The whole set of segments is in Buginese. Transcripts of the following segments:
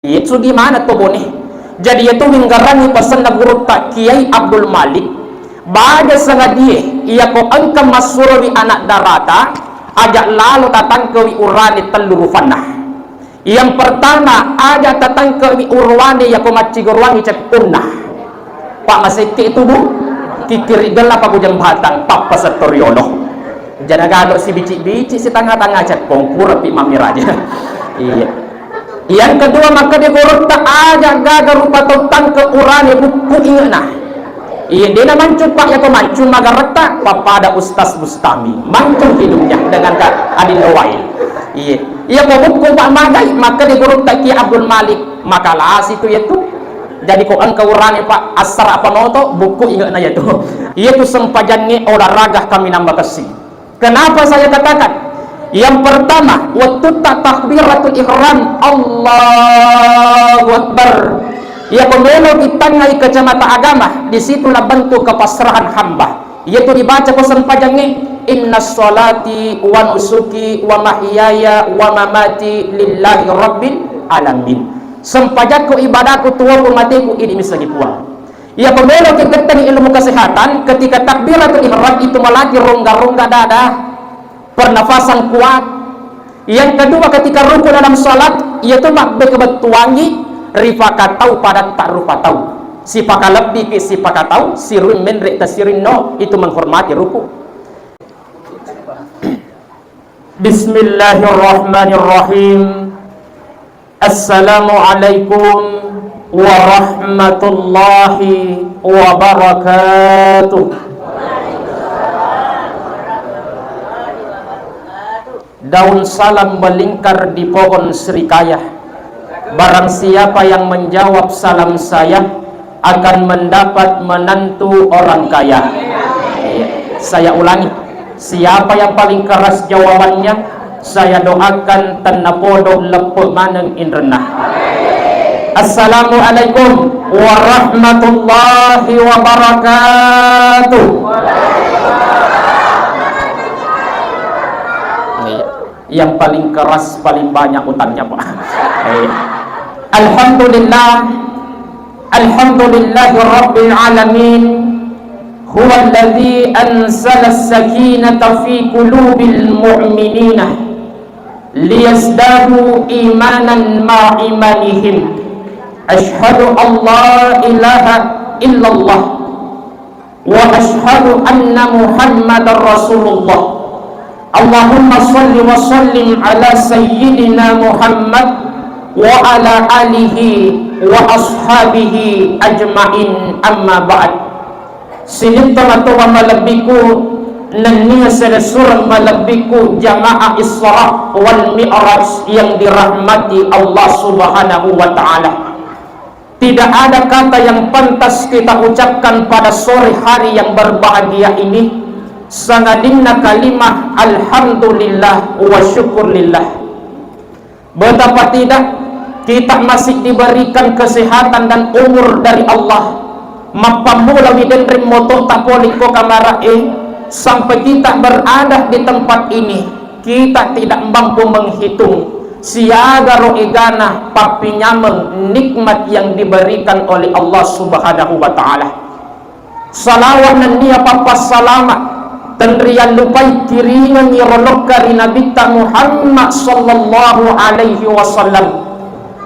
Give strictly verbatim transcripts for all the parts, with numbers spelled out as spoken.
Iya, sugi maneng to Bone. Jadi, iyatu winggarangngi pasenna gurutta Kiai Abdul Malik, baja sangadie, iyako engka massurowi anak darata, aja lalo tatangkewi urane tellu rufanna. Yang pertama, aja tatangkewi uruane iyako maccigoruangi ceppunna. Pak masekke tu, Bu, kikkiri gella Pak Bujang Batang, pappa settoriolo. Jana galo sibici-bici sitanga-tanga ceppung, pura pi mammiraja. Iya. Yang kedua, maka di gurutta aja gaga rupa tau tangke urane bukku inge'na. Iya, dena mancu, Pak, yako mancu magaretta, pappada Ustaz Bustami. Mancu hidupnya dengan Kak Adinda Wail. Iya. Iya, ko bukku, Pak, magai, maka di gurutta Ki Abdul Malik, makalasi tu yatu. Jadi ko engka urane, Pak, assara panoto, bukku inge'na yatu. Iyatu sempajangnge olahraga kami nambah kessi. Kenapa saya katakan? Yang pertama, wettutta takbiratul ihram, Allahu Akbar. Iyako melo ditangngai kacamata agama, disitulah bentuk kepasrahan hamba. Iyatu dibaca ko sempajangnge, "Inna sholati wa nusuki wa mahyaya wa mamati lillahi rabbil alamin." Sempajakku, ibadahku, tuoku, mateku, idi missengngi Puang. Iyako melo kikettengi ilmu kesehatan, ketika takbiratul ihram itu melatih rongga-rongga dada, pernafasan kuat. Yang kedua, ketika ruku dalam salat, iyatu mabbeke-bettuangi rifakatau pada tak rupa tau. Sipakalebbi ki sipakatau, siruing menre tasirinno, itu menghormati ruku. Bismillahirrahmanirrahim. Assalamualaikum warahmatullahi wabarakatuh. Daun salam melingkar di pohon srikaya. Barang siapa yang menjawab salam saya, akan mendapat menantu orang kaya. Saya ulangi, siapa yang paling keras jawabannya, saya doakan tennapodo leppe maneng inrenna. Assalamualaikum warahmatullahi wabarakatuh. Iya. Yang paling keras, paling banyak utangnya, Pak. Iya. Alhamdulillah. Alhamdulillahi Rabbil Alamin. Huwa alladhi anzala sakinata fi qulubil mu'minina liyazdadu imanan ma'a imanihim. Ashhadu an la ilaha illallah. Wa ashhadu anna Muhammadar Rasulullah. Allahumma salli wa sallim ala sayyidina Muhammad wa ala alihi wa ashabihi ajma'in, amma ba'd. Sining tomatoa malebbiku nennia silessureng malebbiku jamaah Isra wal Mi'raj yang dirahmati Allah Subhanahu wa Ta'ala. Tidak ada kata yang pantas kita ucapkan pada sore hari yang berbahagia ini, sangadinna kalimah alhamdulillah wa syukurillah. Betapa tidak, kita masih diberikan kesehatan dan umur dari Allah. Mappammula widenreng moto tapoli ko kamara e, sampai kita berada di tempat ini. Kita tidak mampu menghitung siaga ro egana pappinyameng nikmat yang diberikan oleh Allah Subhanahu wa Ta'ala. Salawat nennia pappassalama tenriallupai kiringengngi ro lokka ri Nabitta Muhammad sallallahu alaihi wasallam.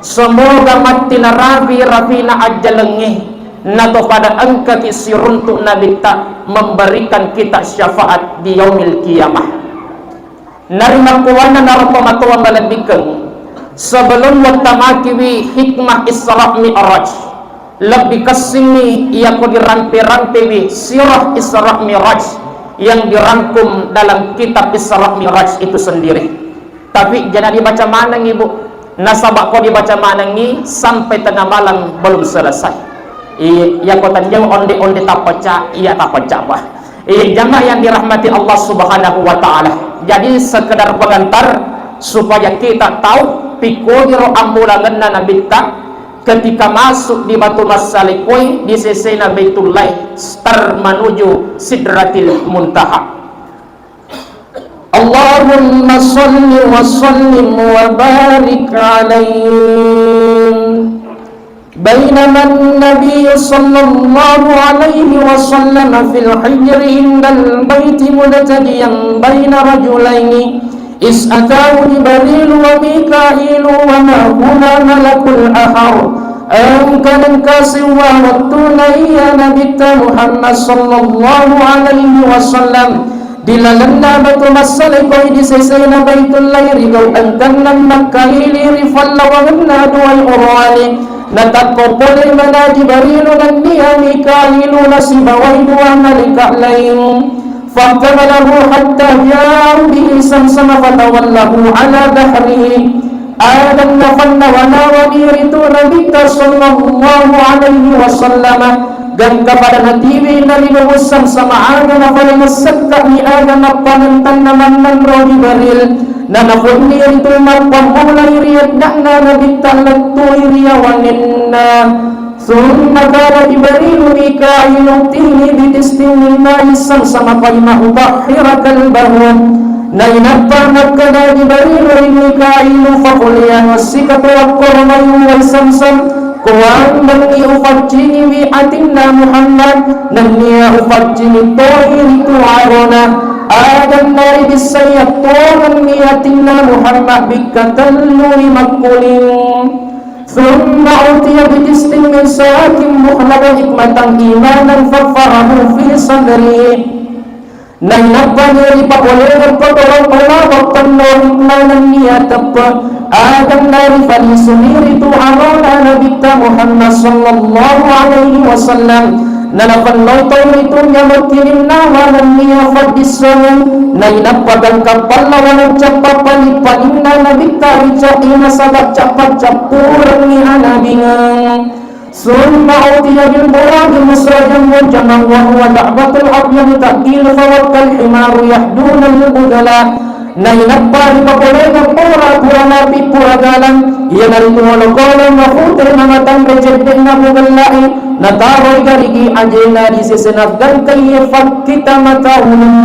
Semoga matti narapi-rapina ajjalengnge, nato pada engkaki siruntuk Nabitta memberikan kita syafaat di yaumil qiyamah. Narimakkuannanaro tomatoa malebbikkeng, sebelum wettamakiwi hikmah Isra Mi'raj, lebbi kessingngi iyako dirampe-rampewi sirah Isra Mi'raj yang dirangkum dalam kitab Isra Mi'raj itu sendiri. Tapi jana dibaca manengngi, Bu. Nasaba ko dibaca manengngi sampai tengah malam belum selesai. Iya, iya ko tenjeng onde-onde tapecah, iya tapecah, Pak. Iya, jamaah yang dirahmati Allah Subhanahu wa Ta'ala. Jadi, sekedar pengantar supaya kita tahu pikkodiro ambulangenna Nabitta ketika masuk di Batu Massalekoi di sesena Baitullah, tar menuju Sidratil Muntaha. Allahumma salli wa sallim wa barik alaihi. بينما النبي صلى الله عليه وسلم في الحجر عند البيت ملتجيا بين رجلين إذ أتاه جبريل وميكائيل ومعهما ملك آخر. Engka-, engka sewwa wettunna iya Nabitta Muhammad sallallahu alaihi wasallam di lalenna batu massalekoi di sesena Baitullahi ri gau engkanna makkaili ri fallawangenna duai orowane, natakko pole mana Jibrilu nennia Mikailu nasibawai dua malaika laing. فاحتمله حتى جاءوا به زمزم فتولاه على ظهره. Aga nafannawa-nawani ritu Nabitta sallallahu alaihi wasallam, gangka pada natiwi nalilungu Zamzam, aga nafale massekkani, aga nappanentanna mannenro Jibril, nanafonni ritu mappammulai ri edda'na Nabitta lettui ri yawangenna. ثم قال جبريل ميكائيل ائتني بطست من ماء زمزم فلأطهر قلبه. Nainappa makkeda Jibril ri Mikailu, "Fakulian sikatu akkoro mai uwai Zamzam, kuambengngi ufaccingiwi atinna Muhammad, nennia ufaccingi toi ritu arona." Adanna ribissai attongenni atinna Muhammad bikka tellui makkuling. ثم أتي بطست من سواك مخلل حكمة إيمانا فحفره في صدره. Nainappani ripapoleangeng potolong olawa penno hikmah nennia teppe, adanna rifalisuni ritu arona Nabitta Muhammad sallallahu alaihi wasallam. Nanafennoi toi ritu nyameng kininnawa nennia faddissengeng, nainappa gangka pallawaneng cappa pali-palinna Nabitta ri ceddi nasaba cappa-cappurengngi anabingeng. ثم أتي بالبراق مسرجا منجما وهو دعوة الأبيض تقيل فوق الحمار يحدون البدلاء. Nainappa ripapoleangeng pura-pura napi pura galang, iyanaritu olokolo mafute namatanre cedde'na mugellai, nataroi garigi ajena di sesena gangkaiye fakkita mata ulung.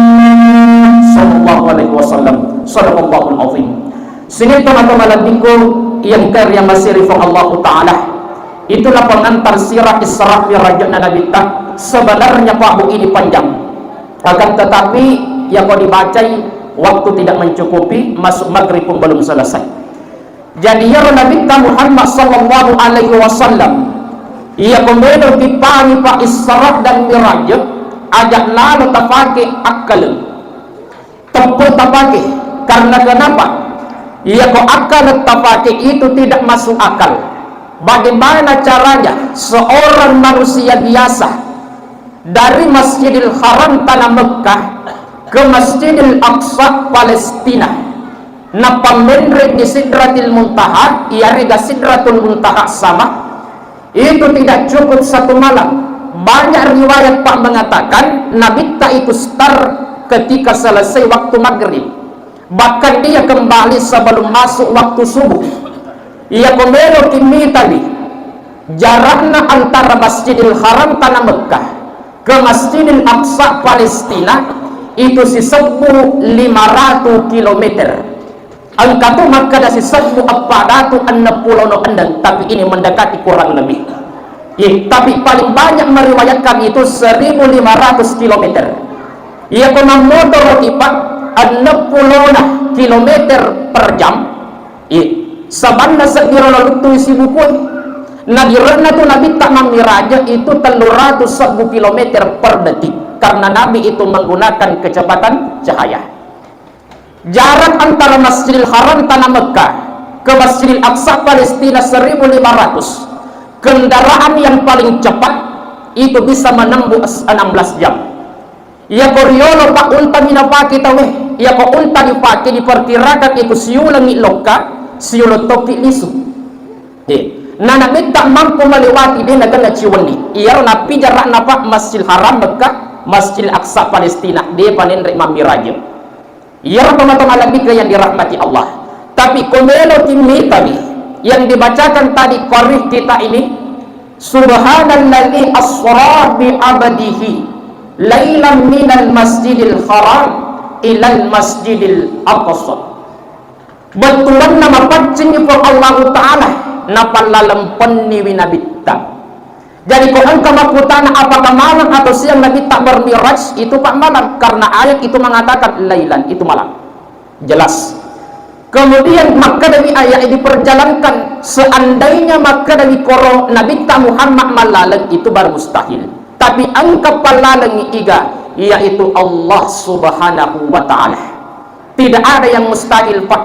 Sallallahu alaihi wasallam. Sadaqallahul azim. Sining tomatoa malebbiku yang kariamasiri Puang Allahu Ta'ala, itulah pengantar sirah Isra Mi'rajna Nabitta. Sebenarnya Pak Bu ini panjang, akan tetapi yang mau dibacai waktu tidak mencukupi, masuk maghrib pun belum selesai. Jadi iyaro Nabitta Muhammad sallallahu alaihi wasallam, iya ko meloki panipa Isra dan Mi'raj, aja lalo tapake akkaleng. Teppe tapake. Karena kenapa? Iya ko akkaleng tapake itu tidak masuk akal. Bagaimana caranya seorang manusia biasa dari Masjidil Haram tanah Mekkah ke Masjidil Aqsa Palestina, napammenre di Sidratil Muntaha, iyarega Sidratul Muntaha sama, itu tidak cukup satu malam. Banyak riwayat, Pak, mengatakan Nabitta itu start ketika selesai waktu maghrib. Bahkan dia kembali sebelum masuk waktu subuh. Iya ko meloki mitawi jarakna antara Masjidil Haram tanah Mekkah ke Masjidil Aqsa Palestina itu sisebbu lima ratu kilometer. Engka tu makkeda sisebbu eppa ratu enneng pulo no enneng, tapi ini mendekati kurang lebih. Ye, tapi paling banyak meriwayatkan itu seribu lima ratus kilometer. Iya ko mammotoroki, Pak, enneng pulona kilometer per jam. Ye, sabanna seddiro luttu sibukue. Nagirenna tu Nabitta mammiraja itu tellu ratu sebbu kilometer per detik, karena Nabi itu menggunakan kecepatan cahaya. Jarak antara Masjidil Haram tanah Mekkah ke Masjidil Aqsa Palestina seribu lima ratus. Kendaraan yang paling cepat itu bisa menembus enam belas jam. Iya ko riolo, Pak, unta mi napake tauwe. Iya ko unta dipake diperkirakan itu siulengi lokka, siuleng toki lisu. Ye. Na Nabitta mampu melewati de nakenna ciwenni. Iyaro nappi jarakna, Pak, Masjidil Haram Mekkah, Masjidil Aqsa Palestina, de panenre mammiraja. Iyaro tomatoa malebbiku yang dirahmati Allah. Tapi ko meloki mitawi yang dibacakan tadi qarih kita ini, Subhanalladzi asra bi abdihi lailan minal masjidil haram ilal masjidil aqsa. Bettuanna mapaccingi Puang Allahu Ta'ala, napallalempenniwi Nabitta. Jadi, ko engka makkutana apakah malam atau siang Nabitta bermi'raj, itu Pak malam, karena ayat itu mengatakan lailan, itu malam. Jelas. Kemudian makkedawi ayat diperjalankan, seandainya makkedawi koro Nabitta Muhammad mallaleng, itu baru mustahil. Tapi engka pallalengngi iga, yaitu Allah Subhanahu wa Ta'ala. Tidak ada yang mustahil, Pak.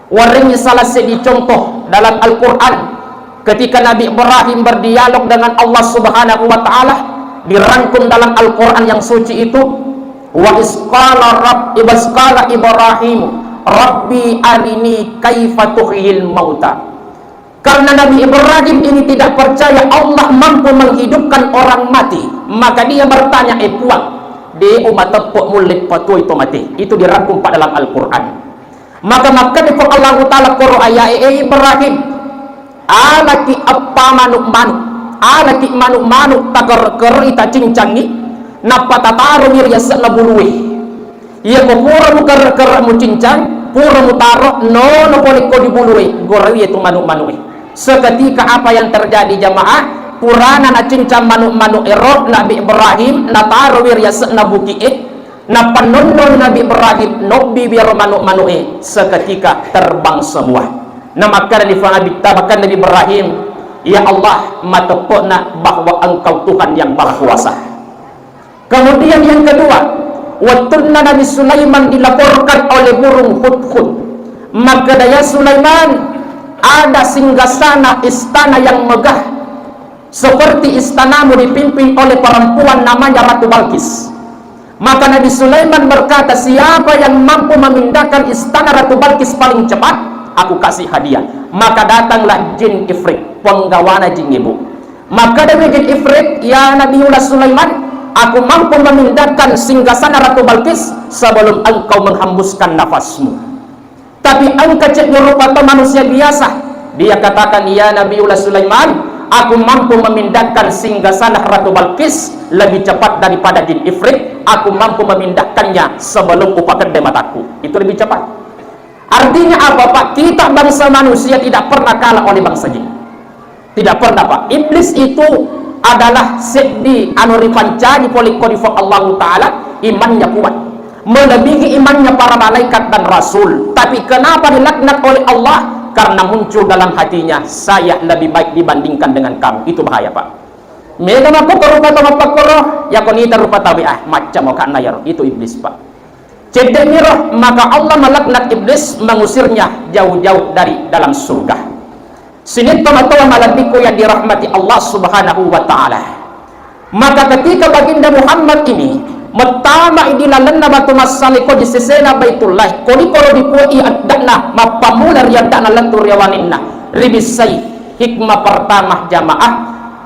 Warengngi salah seddi contoh dalam Al-Quran. Ketika Nabi Ibrahim berdialog dengan Allah Subhanahu wa Ta'ala, dirangkum dalam Al-Quran yang suci itu, wa isqala rab-, wa isqala Ibrahim, Rabbi arini kaifa tuhyil mauta. Karena Nabi Ibrahim ini tidak percaya Allah mampu menghidupkan orang mati, maka dia bertanya, "Eh Puang, de umateppo mulle patoi to mate?" Itu dirangkum, Pak, dalam Al-Quran. Maka makkeda Puang Allahu Ta'ala koro ayae, "Eh Ibrahim, alaki eppa manuk-manuk, alaki manuk-manuk takerre-kerrei tacincangi, nappa tatarowi ri yase'na bulue. Iyako pura mukerre-kerre mucincang, pura mutaro, nono pole ko di bulue, gorawi tu manuk-manuk e." Seketika apa yang terjadi, jamaah? Purana nacincang manuk-manuk ero Nabi Ibrahim, natarowi ri yase'na buki e, nappa nonnoni Nabi Ibrahim, nobbi wiro manuk-manuk e, seketika terbang semua. Namakkedani Nabi, makkeda Nabi Ibrahim, "Ya Allah, mateppe'na bahwa Engkau Tuhan yang Maha Kuasa." Kemudian yang kedua, wettunna Nabi Sulaiman dilaporkan oleh burung hudhud, makkeda, "Ya Sulaiman, ada singgasana istana yang megah seperti istanamu dipimpin oleh perempuan namanya Ratu Balkis." Maka Nabi Sulaiman berkata, "Siapa yang mampu memindahkan istana Ratu Balkis paling cepat, aku kasih hadiah." Maka datanglah jin ifrit, penggawana jin ibu. Makkeda jin ifrit, "Ya Nabiullah Sulaiman, aku mampu memindahkan singgasana Ratu Balkis sebelum engkau menghembuskan nafasmu." Tapi engka cedde rupa tau manusia biasa. Dia katakan, "Ya Nabiullah Sulaiman, aku mampu memindahkan singgasana Ratu Balkis lebih cepat daripada jin ifrit. Aku mampu memindahkannya sebelum upakedde mataku." Itu lebih cepat. Artinya apa, Pak? Kita bangsa manusia tidak pernah kalah oleh bangsa jin. Tidak pernah, Pak. Iblis itu adalah seddi anu ripancaji pole ko ri Puang Allahu Ta'ala, imannya kuat. Melebihi imannya para malaikat dan rasul. Tapi kenapa dilaknat oleh Allah? Karena muncul dalam hatinya, "Saya lebih baik dibandingkan dengan kamu." Itu bahaya, Pak. Mega makkokko rupa tau mappakkoro, yako nita rupa tau, ah, macca mo kanna yaro. Itu iblis, Pak. Cedde'niro, maka Allah melaknat iblis, mengusirnya jauh-jauh dari dalam surga. Sining tomatoa malebbiku yang dirahmati Allah Subhanahu wa Ta'ala. Maka ketika Baginda Muhammad ini mettama di lalenna batu massale ko di sesena Baitullah, ko di koro dipuai adda'na, mappammula ri adda'na lettu ri awaninna, ribissai hikmah pertama, jamaah,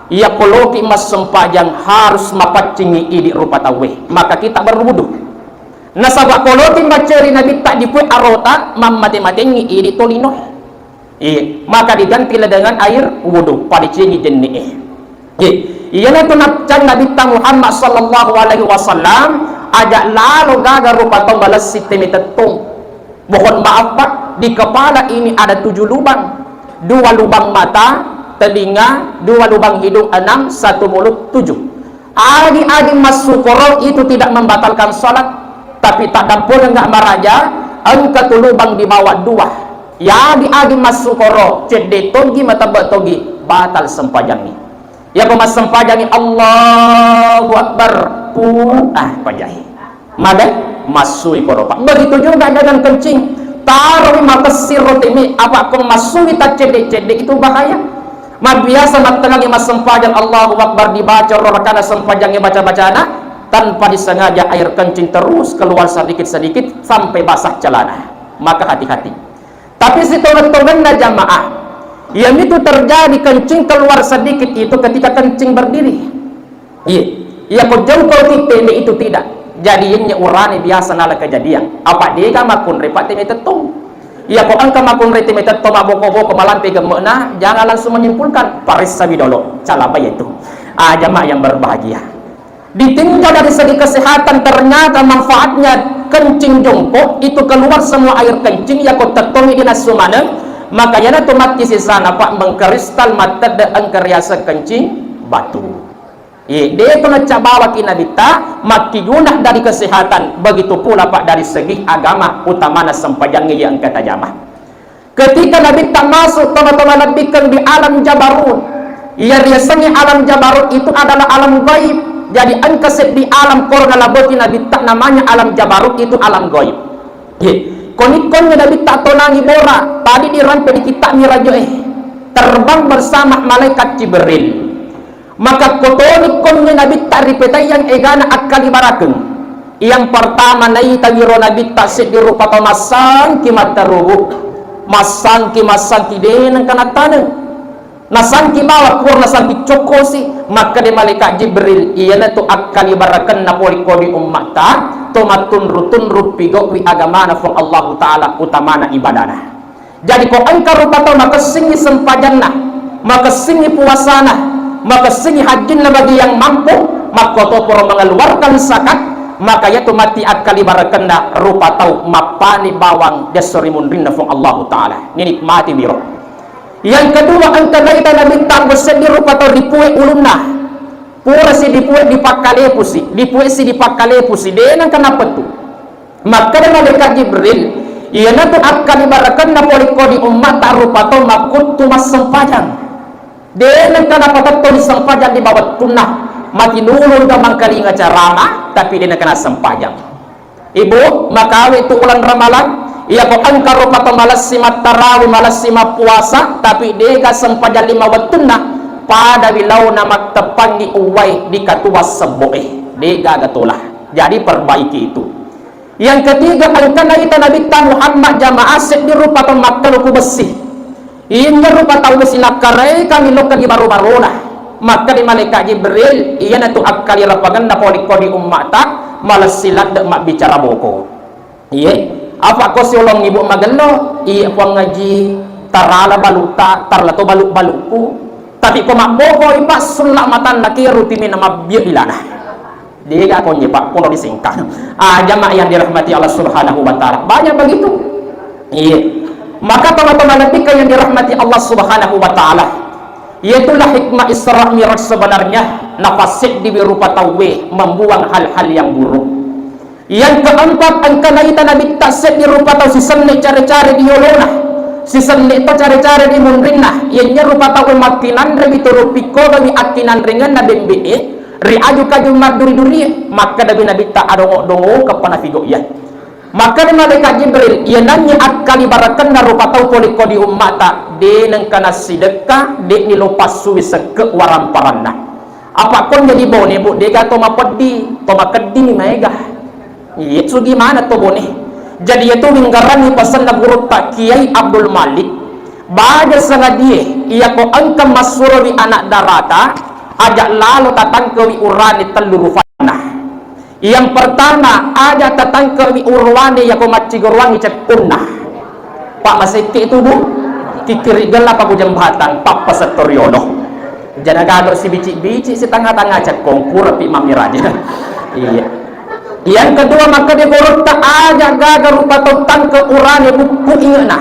iya koloki massempajang harus mapaccingi idi rupa tauwe. Maka kita berwudu. Nasaba koloki macceri Nabitta dipue arota, mammate-matengngi idi tolino. Iya, maka digantilah dengan air wudu, padecengi jenne'e. Iya, iyanatu naccan Nabitta Muhammad sallallahu alaihi wasallam, aja lalo gaga rupa tau malessi teme tettong. Mohon maaf, Pak, di kepala ini ada tujuh lubang. Dua lubang mata, telinga, dua lubang hidung, enam, satu mulut, tujuh. Agi-agi massukoro itu tidak membatalkan salat, tapi tak dampun enggak maraja, engka tu lubang di bawah dua. Ya agi-agi massukoro, cedde togi, matebbe togi, batal sempajangi. Yako massempajangi Allahu Akbar, pu, ah, pajahi. Magai? Massui koro, Pak. Begitu juga dengan kencing. Taroi matessi rotimi, apa ko massui taccedde-cedde itu bahaya. Mabiasa mattengngangi massempajang Allahu Akbar dibaca ro rakana sempajangnge baca-bacana, tanpa disengaja air kencing terus keluar sedikit-sedikit sampai basah celana. Maka hati-hati. Tapi sitongeng-tongenna jamaah, iyamitu terjadi kencing keluar sedikit itu ketika kencing berdiri. Iya. Iya ko jauh kau titte itu tidak. Jadi yenye urane biasa nala kejadian. Apa dega makunre Pak teme tettong. Iya ko engka makunre teme tettong maboko-boko malampe gemme'na, jangan langsung menyimpulkan. Parissawi dolo. Calaba itu. Ah, jamaah yang berbahagia. Ditinjau dari segi kesehatan, ternyata manfaatnya kencing jongkok itu keluar semua air kencing, yako tettongi dinassu maneng, maka yana tu matti sisana, Pak, mengkristal mattedde engka riaseng kencing batu. Iye, de' to naccabawaki Nabitta, makkiguna dari kesehatan, begitu pula, Pak, dari segi agama, utamana sempajangnge iya engka tajama. Ketika Nabitta masuk, toma-toma lebbikeng di alam jabarut. Iya riasengnge alam jabarut itu adalah alam gaib. Jadi engka seddi alam koro nalaboti Nabitta namanya alam jabarut, itu alam gaib. Ye, koni-koni Nabitta tonangi bora, tadi dirampe di kitta' Miraj e. Terbang bersama malaikat Jibril. Maka kotoni konne Nabitta ripetaiyang egana akkalibarakeng. Yang pertama, naita wiro Nabitta seddi rupa tau massangki matterubu, massangki, massangki de' nengka nattaneng. Nasangki bawang, kuro nasangki cokkosi, makkeda malaikat Jibril, iyanatu akkalibarakenna pole ko di ummatta, to mattunru-tunru pigau'i agamana Puang Allahu Ta'ala, utamana ibadana. Jadi, ko engka rupa tau makessingngi sempajanna, makessingngi puasana, makessingngi hajjinna bagi yang mampu, makko to poro mengeluarkan zakat, maka yatu matti akkalibarakenna rupa tau mappani bawang di esso ri munrinna Puang Allahu Ta'ala. Ninikmati wiro. Yang kedua, engka naita Nabitta anggo seddi rupa tau ripue ulunna. Pura si dipue dipakkalepusi, dipue si dipakkalepusi, de' nengka napettu. Makkeda malaikat Jibril, iyanatu akkalibarakenna pole ko di ummatta rupa tau makkuttu massempajang. De' nengka napatetto di sempajang di bawettunna, matinulung ga mangkalinga carama, tapi de' nengka nassempajang. Ibu, makawe tu uleng Ramalang, iyako engka rupa tau malessi mattarawi, malessi mappuasa, tapi de' ga sempajang lima wettunna, padawi laona matteppangngi uwai di katuang sebbo'e. De' gaga tola. Jadi perbaiki itu. Yang ketiga, engka naita Nabitta Muhammad jamaah seddi rupa tau makkaluku bessi. Injo rupa tau bessi nakkarekangngi lokka di baro-barona. Makkeda malaikat Jibril, iyanatu akkalirapangenna pole ko di ummatta, malessi ladde mabbicara boko. Iye, apa ko siolongngi, Bu, magello? Iye, Puang Haji, tarala balutta, tarala to balu-balukku. Tapi ko mabbokoi, Pak, sulla matanna kero timina mabbio ilana. De' ga konye, Pak, kono disengka. Ah, jamaah yang dirahmati Allah Subhanahu wa Ta'ala. Banyak begitu. Iya. Maka teman-teman, ketika yang dirahmati Allah Subhanahu wa Ta'ala, itulah hikmah Isra Mi'raj sebenarnya, nafas seddi rupa tauwe membuang hal-hal yang buruk. Yang keempat, engka naita Nabitta seddi rupa tau sisenne care-care di yolona. Sisenne to care-care di munrinna. Iyanjo rupa tau makkinanre bituru pikkogawi akkinanrengenna bembe'e. Ri aju-kaju madduri-durie, makkedawi Nabitta, adongo-dongokeppa nafigo iya. Makkeda malaikat Jibril, iyanangngi akkalibarakenna rupa tau pole ko di ummata, de' nengka nassidekka, de'ni lo passui sekke waramparanna. Apa konjo di Bone, Bu, de' ga to mapeddi, to makeddini maega. Iya, sugi maneng to Bone. Jadi, iyatu winggaranni pasenna gurutta Kiai Abdul Malik, baja sangadie, iyako engka massurowi anak darata, aja lalo tatangkewi urane tellu rufanna. Yang pertama, aja tatangkewi urane iyako maccigoroangngi cekkunna. Pak, masekke itu, Bu. Kikkiri gella Pak Bujang Batang, pappa setto riolo. Jana gaga sibici-bici, sitanga-tanga cekkong, pura pi mammiraja. Iya. Yang kedua, makkeda gurutta, aja gaga rupa tau tangke urane bukku inge'na.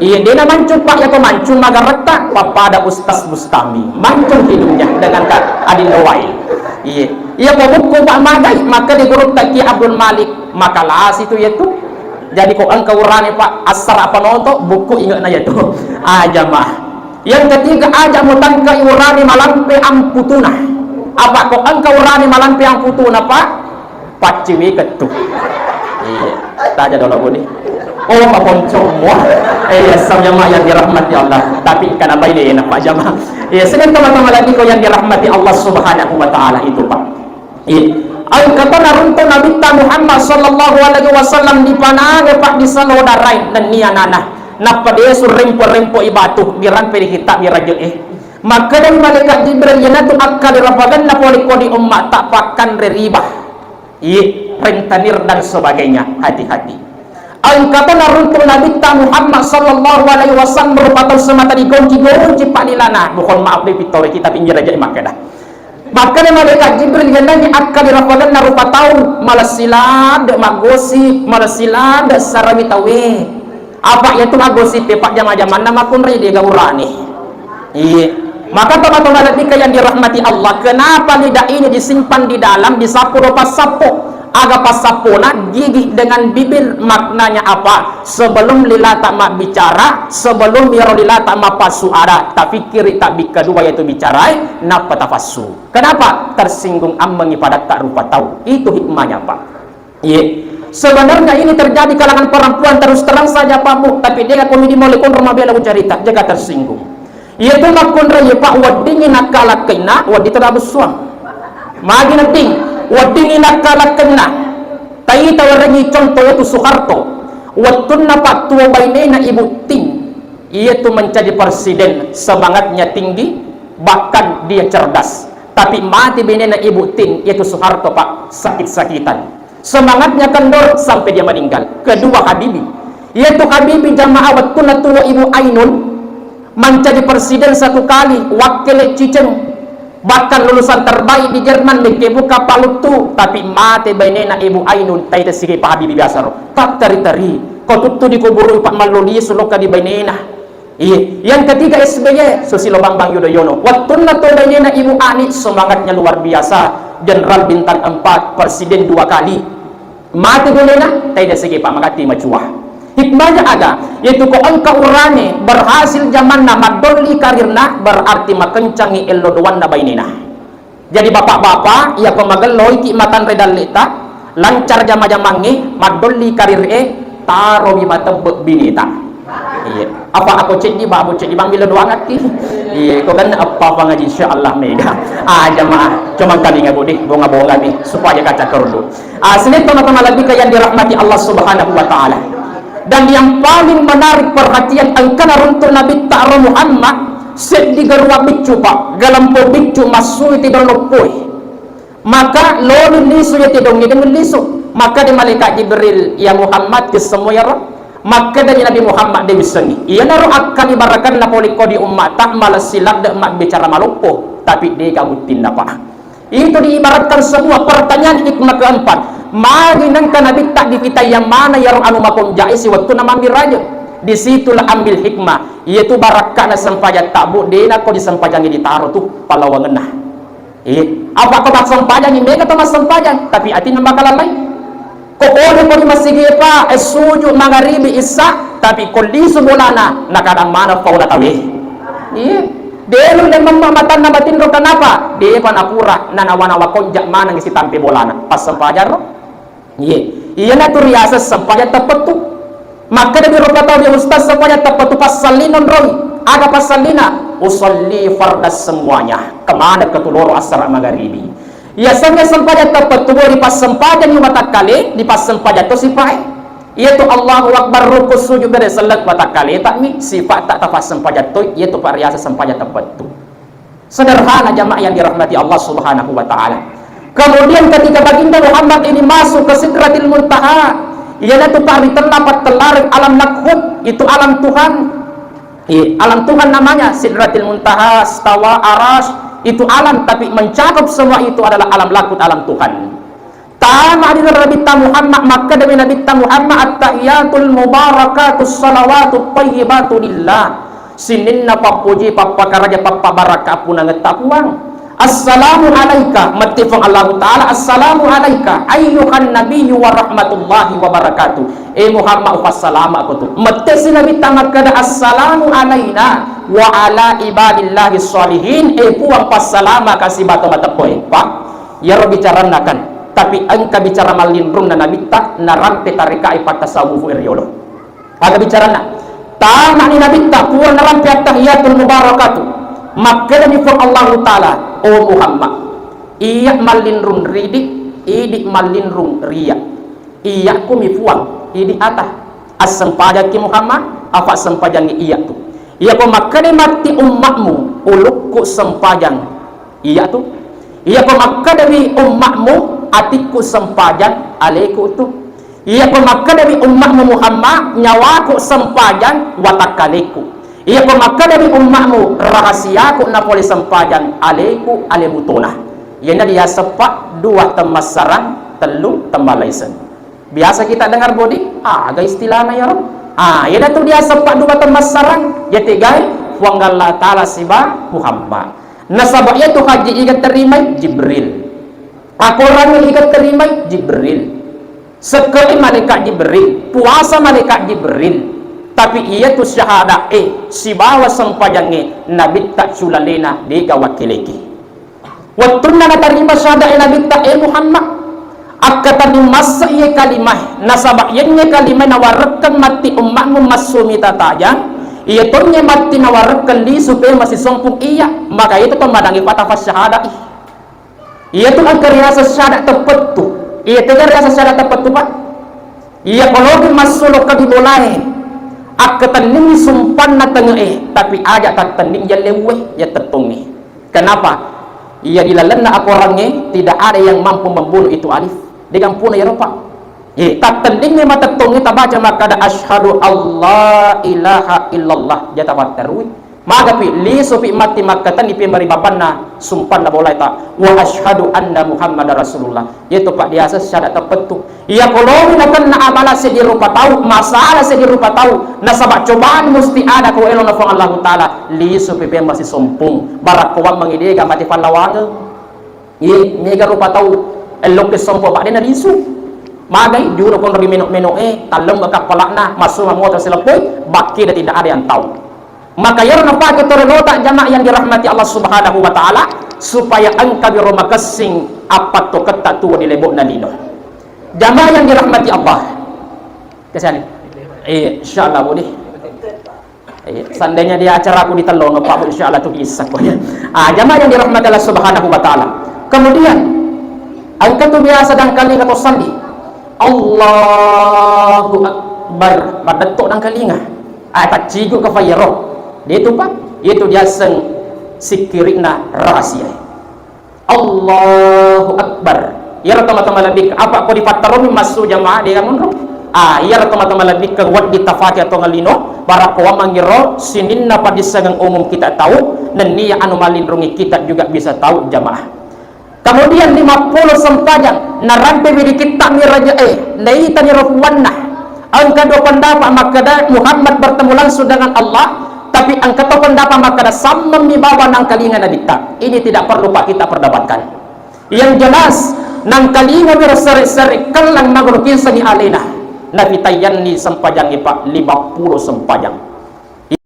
Iya, dena mancu, Pak, yako mancu magaretta, pappada Ustaz Bustami. Mancu hidungnya dengan ka-, adil wai. Iya. Iya, ko bukku, Pak, magai, makkeda gurutta Ki Abdul Malik, makalasi tu yatu. Jadi, ko engka urane, Pak, assara panoto, bukku inge'na yatu. Aja mah. Yang ketiga, aja mutangkai urane malampe amputuna. Apa ko engka urane malampe amputuna, Pak? Pacciwikeng tu. Iya, taja dolo budi. Oh, maponcommo. Eh, iya, sama jamaah yang dirahmati Allah. Tapi kana baine na, Pak, jamaah. Iya, sedang teman-teman lagi ko yang dirahmati Allah Subhanahu wa Ta'ala itu, Pak. Iya. Engka to naruntu Nabitta Muhammad sallallahu alaihi wasallam dipanange, Pak, di salodarai nennia nana. Nappa desu rempo-rempo i batu, dirampe di kitta Miraj e. Makkedai malaikat Jibril, iyanatu akkalirapagenna pole ko di ummata pakkanre riba. Iye, rentenir dan sebagainya. Hati-hati. Engka to naruntu Nabitta Muhammad sallallahu alaihi wasallam rupa tau semata digonci-gonci padilana. Mohon maaf deh, pittore kita pinggir aja makkeda. Makkeda malaikat Jibril, iyanangngi akkalirapagenna rupa tau, malessi ladde, maggosi, malessi ladde sarawi tauwe. Apa iyatu maggosi pe, Pak, jama-jamanna makkunrai de gaurane. Iye. Maka teman-teman yang dirahmati Allah, kenapa lidah ini disimpan di dalam, disappo do passappo? Aga passappona, gigi dengan bibir, maknanya apa? Sebelum lilata mabbicara, sebelum yaro lilata mapassu ada, tapikkiri tabbi kedua yaitu bicarae, nappa tafassu. Kenapa? Tersinggung ammengi padatta rupa tau. Itu hikmahnya, Pak. Iya. Sebenarnya ini terjadi kalangan perempuan, terus terang saja, Pak, Bu, tapi de' komedi mulai konro mabela ku cerita, jaga tersinggung. Iya tu makkunrai, Pak, weddingi nakkalakkainna, wedding tadabussuang. Magi netting, weddingi nakkalakkainna. Taita werengi contoh yaitu Soeharto. Wettunna pattuo bainena Ibu Tin, iya tu menjadi presiden, semangatnya tinggi, bahkan dia cerdas. Tapi mati bainena Ibu Tin, yaitu Soeharto, Pak, sakit-sakitan. Semangatnya kendor sampai dia meninggal. Kedua Habibie, yaitu Habibie jamaah wettunna tuo Ibu Ainun, menjadi presiden satu kali, wakkele Ciceng, bahkan lulusan terbaik di Jerman, mekkebuka paluttu, tapi mate bainena Ibu Ainun, taita sigi Pak Habibie biasa ro. Tatteri-teri, ko tuttu dikuburu Pak Mallolisu lokka di bainena. Iya, yang ketiga S B Y, Susilo Bambang Yudhoyono. Wettunna to bainena Ibu Ani, semangatnya luar biasa. Jenderal bintang empat, presiden dua kali. Mati bainena, taida sigi Pak, magatti macuah. Hikmahnya aga? Yaitu ko engka urane berhasil jamanna, maddolli karirna, berarti makencangi ello doanna bainena. Jadi bapak-bapak, iya ko magelloiki matanre dalleta, lancar jama-jamangnge, maddolli karir'e, tarowi matebbe bineta. Iya. Apa ako ceddi, babu ceddi, bang, bila doangakki? Iya, ko kan apa pangaji, insya Allah mega. Ah, jamaah, cuma kami ngabudi, bonga-bonga mi, supaya kaca kerdu. Ah, sini teman-teman lebih ke yang dirahmati Allah Subhanahu wa Ta'ala. Dan yang paling menarik perhatian, engkana runtuk Nabitta ro Muhammad, seddi garua biccu, Pak, galempo biccu massui ti dong loppoe. Maka loni lisu iya ti dongnge, deng lisu. Maka di malaikat Jibril, "Ya Muhammad, kissemmo yaro?" Maka dari Nabi Muhammad, "De wissengi." Iyanaro akkali barakanna pole ko di ummatta, malessi ladde mabbicara maloppo, tapi de gabuttinna, Pak. Itu diibaratkan sebuah pertanyaan hikmah keempat. Magi nengka Nabitta dipitai yang mana yaro anu makonjae siwettunna mammi raja? Disitulah ambil hikmah. Iyatu barakkana sempajang tabbu, dena ko disempajangi ditaro tu palawangenna. Iya. Apa ko massempajangi, mega to massempajang, tapi atinna makalalai. Ko pole ko di masigi, Pak, eh, suju mangaribi issa, tapi ko lisu bolana, nakadang maneng fauna tawe. Iya. Delu le memma matanna matinro, kenapa? Depa napura, nanawa-nawa konja maneng sitampe bolana. Passempajang ro. Iya. Iyana tu riaseng sempajang teppettu. Makkeda di rupa tau dia, "Ustaz, sempajang teppettu passallina onroi." Aga passallina? "Usalli fardas semuanya." Kemana ketuloro assara magaribi. Yasengnge sempajang teppettu, bo, ripassempajang ni watakkale, dipassempajang to sifae. Iyatu Allahu Akbar, ruku, sujud, bere, sellet, watakkaleta mi, sifatta tapassempajang toi, iyatu pariaseng sempajang teppettu. Sederhana, jamaah yang dirahmati Allah Subhanahu wa Ta'ala. Kemudian ketika Baginda Muhammad ini masuk ke Sidratil Muntaha, iyanatu paritella pattellareng alam lakhut, itu alam Tuhan. Iya, alam Tuhan namanya, Sidratil Muntaha, Stawa, Arash, itu alam, tapi mencakup semua itu adalah alam lakut, alam Tuhan. Tama di Nabitta Muhammad, makkeda mi Nabitta Muhammad, "Attahiyatul mubarakatus salawatut thayyibatu lillah." Sininna pappuji, pappakaraja, pappabarakka Puangetta Puang. Assalamu alaika, matti Puang Allahu Ta'ala, assalamu alaika, ayyuhan nabiyyu wa rahmatullahi wa barakatuh. Eh Muhammad, upassalama'ko tu. Mettesi Nabitta makkeda, "Assalamu alaina wa ala ibadillahi sholihin." Eh Puang, passalama'ka sibawa to mateppo, eh, Pak. Iyaro bicaranna kan. Tapi engka bicara mallinrunna Nabitta, narampe tarekai pattasawufu e riolo. Aga bicaranna? Tamani Nabitta, pura narampe attahiyatul mubarakatu. Makkedani Puang Allahu Ta'ala, "Oh Muhammad, iya mallinrung ridi, idi mallinrung riya. Iyakku mi Puang, idi ata. Assempajakki Muhammad, apa sempajangi iyakku. Iyako makkeda matti ummakmu, ulukku sempajang iyatu. Iyako makkedawi ummakmu, atikku sempajang aleku tu. Iyako makkedawi ummakmu Muhammad, nyawaku sempajang watakkaleku. Iyako makkedawi ummakmu, rahasiaku napole sempajang aleku, ale butona." Iyana dia seppa dua temmassarang, tellu temmalaiseng. Biasa kita dengar bodi, aga istilahna iyaro? Ah, iyana tu dia seppa dua temmassarang, ya tegai. Puang Allah Ta'ala siba Muhammad. Nasaba iyatu haji iga terimai Jibril. Akorangnge iga terimai Jibril. Sekke'i malaikat Jibril, puasa malaikat Jibril. Tapi iyatu syahada'e sibawa sempajangnge Nabitta culalena dega wakkileki. Wettunna natarima syahada'e Nabitta, e Muhammad, akkatenning masse iye kalimae, nasaba yenye kalimae nawarekkeng matti ummatmu massumi tatajang, iye tonye matti nawarekkeng lisu pe masisompung iya, maka itu to madangi patafa syahada'i. Iyatu engka riaseng syahada teppettu. Iya tega riaseng syahada teppettu, Pak? Iya koloki massulo ke di bolae, akkatenningi sumpanna tenge'e, tapi aja tattenning yallewwe, ya tettongnge. Kenapa? Iya di lalenna akorangnge tidak ada yang mampu membunuh itu alif. Degampuna ya ropa. Ye, tattenningi matettongnge tabaca makkada asyhadu alla ilaha illallah. Jata batterui. Magapi lisupi matti makkatenni pe mari bapanna sumpanna bolaeta, wa asyhadu anna Muhammadar Rasulullah. Yetu Pak diaseng syahada teppettu. Iya kolomi nakenna amala seddi rupa tau, masalah seddi rupa tau, nasaba cobaan musti ada ko elona Puang Allahu Ta'ala, lisupi pe masisompung, barakko wammengi dega mati pallawangeng. Iye, mega rupa tau ellokke sompo Pak, de narisu. Magai juro konro ri meno-meno e, talleng kappalakna, massu motor sileppoi, bakkeda tidak ada yang tahu. Maka iyaro napake tore lota jamaah yang dirahmati Allah Subhanahu wa Ta'ala, supaya engka biro makessing appattoketta tuo di lebokna lino. Jamaah yang dirahmati Allah. Kesani. Eh, insyaallah boleh. Eh, seandainya dia acaraku di Tellono, Pak, insyaallah tu bisa kok ya. Ah, jamaah yang dirahmati Allah Subhanahu wa Ta'ala. Kemudian, engka tu biasa dangkalinga to sandi. Allahu Akbar. Madetto dangkalinga. Ah, taccigu ke fayero. Dia itu, Pak. Itu diaseng sikirikna rahasia. Allahu Akbar. Iyaro tama-tama lebbi, apa ko dipatteroni massu jamaah de monro? Ah, iyaro tama-tama lebbi ke weddi tafake atau ngelino, barakko wamangiro sininna padissengeng umum kita tahu, nennia anu malinrungi kita juga bisa tahu jamaah. Kemudian lima puluh sempajang, narampe widi kitta miraja, eh, naitani rofuanna. Engka dua pendapat makkeda Muhammad bertemu langsung dengan Allah, tapi engka to pendapat makkeda sammemmi bawang nangkalinga Nabitta. Ini tidak perlu Pak kita perdebatkan. Yang jelas, nangkalinga miro sere-sere kellang maguru kinsani alena. Napitaiyanni sempajangi Pak, lima puluh sempajang.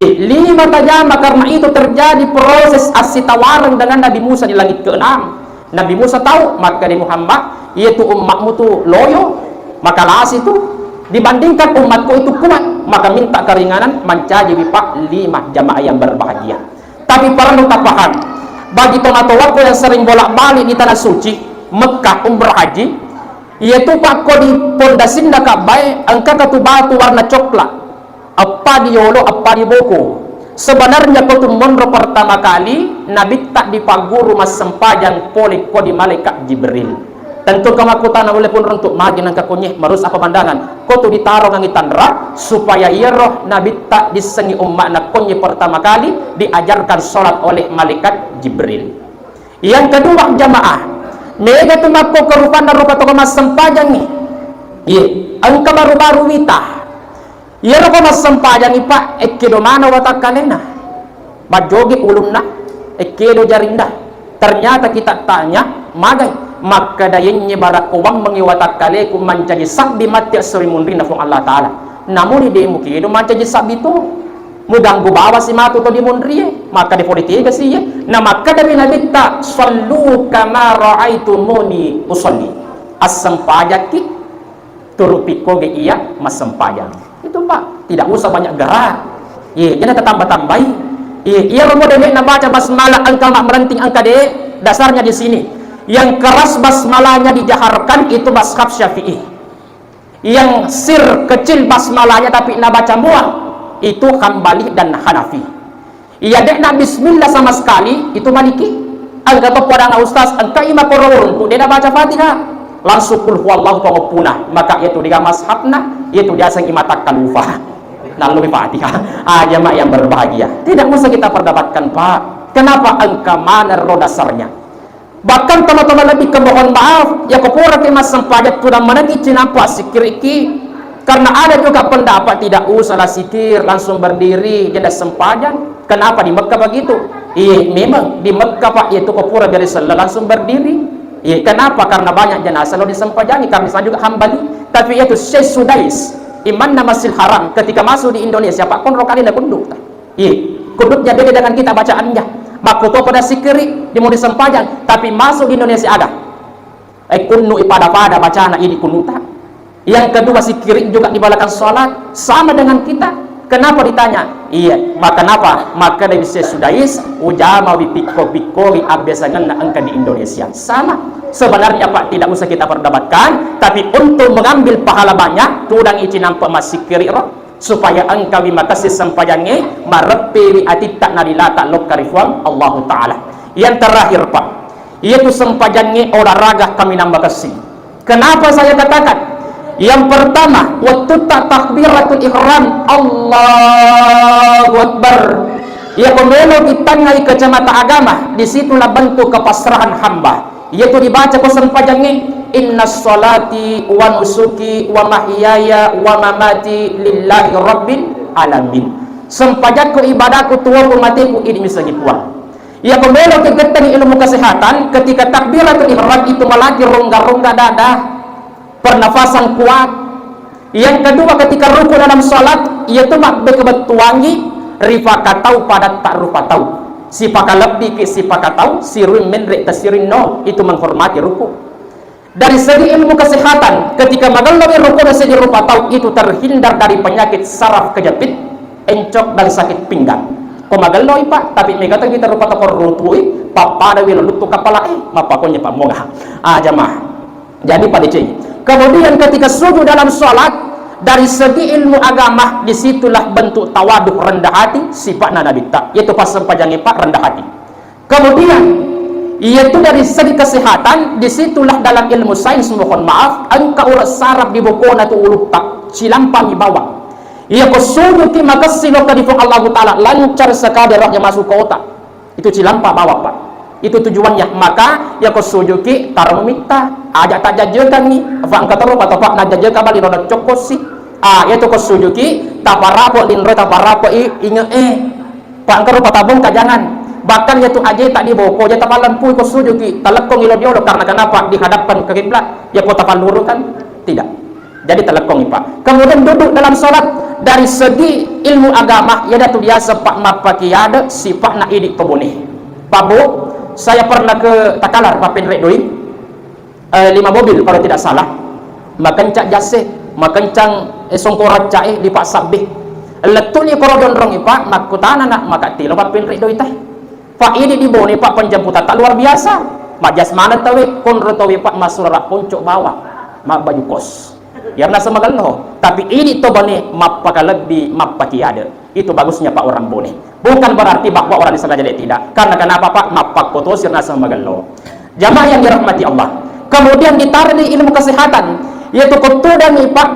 Lima tajama, karena itu terjadi proses assitawareng dengan Nabi Musa di langit keenam. Nabi Musa tahu, makkeda Muhammad, iyatu ummatmu tu loyo, makalasi tu, dibandingkan ummatku itu kuat, maka minta keringanan, mancaji wipa lima jamaah yang berbahagia. Tapi perlu tapaham, bagi tomatoaku yang sering bolak-balik di Tanah Suci, Mekah, umrah haji, iyatu Pak ko di pondasinna Ka'bah, engka katu batu warna coklat. Eppa di yolo, eppa di boko. Sebenarnya ko tu monro pertama kali, Nabitta dipagguru massempajang pole ko di malaikat Jibril. Tentu engka makkutana nulle pun runtuk magi nangka konye, marus apa pandangan. Ko tu ditarong angi tanra, supaya iyaro Nabitta dissengi umma'na konye pertama kali diajarkan sholat oleh malaikat Jibril. Yang kedua, jamaah, mega tu makko kerupanna rupa toko massempajangi. Iye, engka baru-baru wita. Iyaro ko massempajangi, Pak, ekkedo mana watakkalena. Majjoge ulunna, ekkedo jarinna. Ternyata kita tanya, magai, makkeda yenye barakko wammengi watakkaleku mancaji sabbi matti assuri munrinna Puang Allah Ta'ala. Namuni de mukedo mancaji sabbi tu. Muganggu bawa si matu to di munrie, makkeda pole tega si iye. Na makkeda mi Nabitta, "Sallu kama ra'aitumuni usalli." Assempajakki, turupi koge iya massempajang. Itu, Pak, tidak usah banyak gerak. Ye, jangan tatamba-tambai. Ye, iya romo dene na baca basmalah engka mak merenting engka de, dasarnya di sini. Yang keras basmalahnya dijaharkan itu mazhab Syafi'i. Yang sir kecil basmalahnya tapi nabaca muah, itu Hambali dan Hanafi. Iya de'na bismillah sama sekali, itu Maliki. Engka to podana ustaz, engka ima kororun, tu de nabaca Fatihah. Langsung kul huwallahu pangoppuna, maka yaitu dega mazhabna, yaitu diaseng imatakkan lupa. Nalumi Fatihah. Ah, jamaah yang berbahagia. Tidak usah kita perdebatkan, Pak. Kenapa engka mana ro dasarnya? Bahkan teman-teman lebih ke mohon maaf, ya ko pura ke massempajang tudang manengi cinampa sikiriki. Karena ada juga pendapat tidak usahlah sikir, langsung berdiri, jadi sempajang. Kenapa di Mekah begitu? Iya, memang di Mekah, Pak, itu ko pura bere selleng langsung berdiri. Iya, kenapa? Karena banyak jenazah lo disempajangi, karena saya juga Hambali. Tapi itu Syekh Sudais, imanna Masjidil Haram, ketika masuk di Indonesia, Pak, konro kali na kunduk. Iya, kunduknya beda dengan kita bacaannya. Makkuto pada sikiri, di mau disempajang, tapi masuk di Indonesia ada. Eh, kunnu ipada-pada bacana ini kunuta. Yang kedua, sikiri juga di belakang sholat, sama dengan kita. Kenapa ditanya? Iya, maka kenapa? Maka dari Syekh Sudais, ujama wi pikko-pikko wi abbiasangenna engka di Indonesia. Sama. Sebenarnya, Pak, tidak usah kita perdebatkan, tapi untuk mengambil pahala banyak, tudang ici nampa massikiri ro, supaya engkawi makessing sempajangnge, mareppewi atitta nalilata lokka ri Puang Allahu Ta'ala. Yang terakhir, Pak, yaitu sempajangnge olahraga kaminang makessing. Kenapa saya katakan? Yang pertama, wettutta takbiratul ihram, Allahu Akbar. Yako melo kitangngai kacamata agama, disitulah bentuk kepasrahan hamba. Yaitu dibaca ko sempajangnge, "Inna salati wa nusuki wa mahyaya wa mamati lillahi rabbil alamin." Sempajakku, ibadahku, tuoku, mateku, idi missengngi Puang. Yako melo kigettengngi ilmu kesehatan, ketika takbiratul ihram itu malaki rongga-rongga dada, pernafasan kuat. Yang kedua, ketika ruku dalam salat, yaitu mabbekebettuangngi rifakatau pada tak rupa tau. Sipakalebbiki sipakatau, siruing menre tasiring no, itu menghormati ruku. Dari segi ilmu kesehatan, ketika magellomi ruku dan segi rupa tau, itu terhindar dari penyakit saraf kejepit, encok dan sakit pinggang. Ko magelloi, Pak, tapi mega kita rupa tau rutui, pappada wilo luttu kapala, eh, mapakonnya Pak Moga. Ah, jamaah. Jadi pada ceng. Kemudian ketika sujud dalam salat, dari segi ilmu agama, disitulah bentuk tawaduk, rendah hati, sifatna Nabi ta, yaitu pas sempajangnge, Pak, rendah hati. Kemudian, yaitu dari segi kesehatan, disitulah dalam ilmu sains, mohon maaf, engka urat saraf di bokona tu ulutta, cilampami bawang. Iya ko sujuki makessing lokka ri Puang Allahu Ta'ala, lancar sekali rohnya masuk ke otak. Itu cilampa bawang, Pak. Itu tujuannya. Maka, iya ko sujuki, taro mitta, aja tajajjekangngi, fa engka toro, Pak, Pak, najajjekang bali, nona cokkosi. Ah, iya tu ko sujuki, taparapo linro, taparapo i, inge, eh. Pak, engka rupa tabongka, jangan. Bahkan iya tu aje tak diboko, aja tapalempui ko sujuki, talekkongi lo diolo, karena kenapa? Dihadapkan ke kiblat. Ya ko tapallurukan? Tidak. Jadi talekkongi, Pak. Kemudian duduk dalam salat, dari segi ilmu agama, iya datu biasa, Pak, mappaki ade, sipakna idi tobone. Pak Bu, saya pernah ke Takalar, Pak, penre doi. Eh, lima mobil kalau tidak salah. Makencang jasse, makencang, eh, songkoracca, eh, di Pak Sabbe. Lettuni koro donrong, Pak, makkutana nak maka tilo, Pak, penre doi teh. Pak, idi di Bone, Pak, penjemputan tak luar biasa. Majas mana tawe, konro tawe, Pak, masurara poncok bawang, mabbaju kos. Iya naseng magello. Tapi idi to Bone mappakalebbi, mappaki ade. Itu bagusnya, Pak, orang Bone. Bukan berarti bahwa orang di sana jelek, tidak. Karena kenapa, Pak? Mappakkotosi naseng magello. Jamaah yang dirahmati Allah. Kemudian ditarik di ilmu kesehatan, yaitu ko tudang, Pak,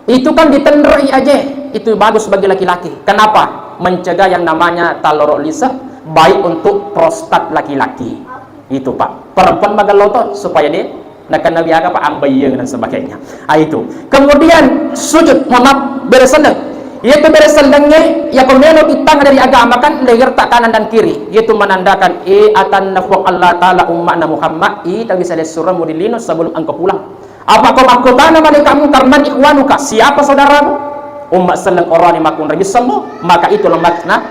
itu kan ditenroi aje, itu bagus bagi laki-laki. Kenapa? Mencegah yang namanya taloro lise, baik untuk prostat laki-laki. Itu, Pak. Perempuan magello to, supaya dia nakenna wiaga, Pak, ambaiyeng dan sebagainya. Ah, itu. Kemudian sujud, mohon maaf, bere selleng. Yaitu bere sellengnge, iya ko melo titang dari agama kan, leherta kanan dan kiri. Yaitu menandakan, eh, atanna Puang Allah Ta'ala umma'na Muhammad, ita bisa lessuremu di lino sebelum engkau pulang. Apa ko makkutana malaikat Munkar, "Man ikhwanuka?" Siapa saudaramu? Umma selleng orani makkunrai bissemmu, maka itulah makna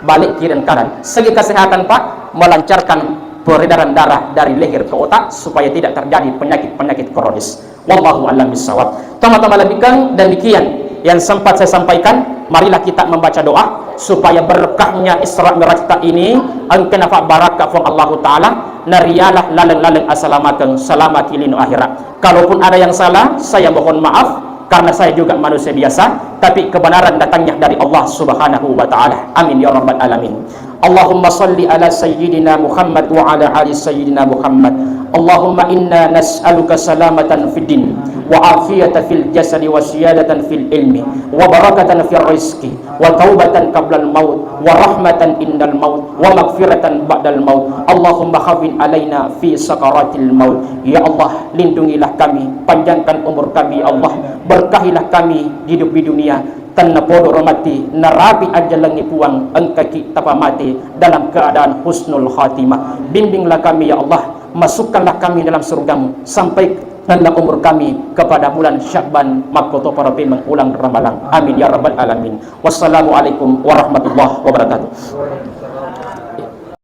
balik kiri dan kanan. Segi kesehatan, Pak, melancarkan peredaran darah dari leher ke otak supaya tidak terjadi penyakit-penyakit kronis. Wallahu a'lam bishawab. Tama-tama lebihkan demikian yang sempat saya sampaikan. Marilah kita membaca doa supaya berkahnya Isra Mi'raj ta ini engka nafa barakka Puang Allahu Ta'ala, narialah laleng-laleng asalamakeng, salamaki lino akhirat. Kalaupun ada yang salah, saya mohon maaf, karena saya juga manusia biasa, tapi kebenaran datangnya dari Allah Subhanahu wa Ta'ala. Amin ya Rabbal Alamin. Allahumma salli ala Sayyidina Muhammad wa ala ali Sayyidina Muhammad. Allahumma inna nas'aluka salamatan fid din, wa afiyata fil jasadi, wa siyadatan fil ilmi, wa barakatan fil rizqi, wa taubatan qablal maut, wa rahmatan indal maut, wa maghfiratan ba'dal maut. Allahumma hawwin alaina fi sakaratil maut. Ya Allah, lindungilah kami, panjangkan umur kami, ya Allah. Berkahilah kami hidup di dunia, tennapodo ro mati, narapi ajjalengngi Puang, engkaki tapamati dalam keadaan husnul khatimah. Bimbinglah kami ya Allah, masukkanlah kami dalam surgamu, sampaikanlah umur kami kepada bulan Sya'ban, makkotoparo pemeng ulang Ramalang. Amin ya rabbal alamin. Wassalamualaikum warahmatullahi wabarakatuh.